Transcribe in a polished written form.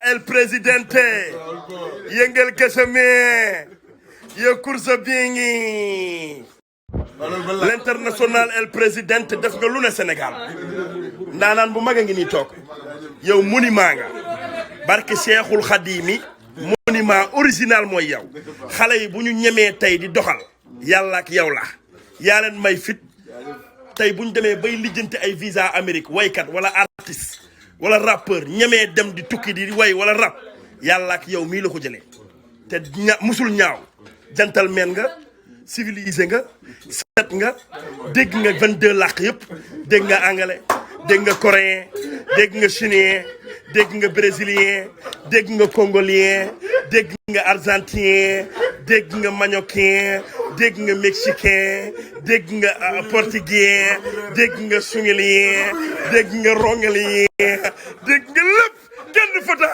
El Presidente yëngal kesame yo course bingi l'international El Presidente def nga lu ne Sénégal ndaanaan bu mag a ngi nii toog yow monument nga barke Cheikhul Khadimi monument original mooy yow xale yi bu ñu ñemee tey di doxal yàlla ak yow la yaa leen may fit tey bu ñu demee bay lijjanti ay visa Amérique waykat wala artiste wala rappeur ñemee dem di tukki di way wala rap yàlla ak yow mii la ko jëlee te musul ñaaw gentleman nga civilisé nga set nga dégg nga 22 làkk yëpp dégg nga anglais dégg nga coréen dégg nga chinois dégg nga brésilien dégg nga congolien dégg nga argentin dégg nga magnoquin dégg nga mexicain dégg nga portugais dégg nga sungilien dégg nga rongalien dégg nga lépp kenn fata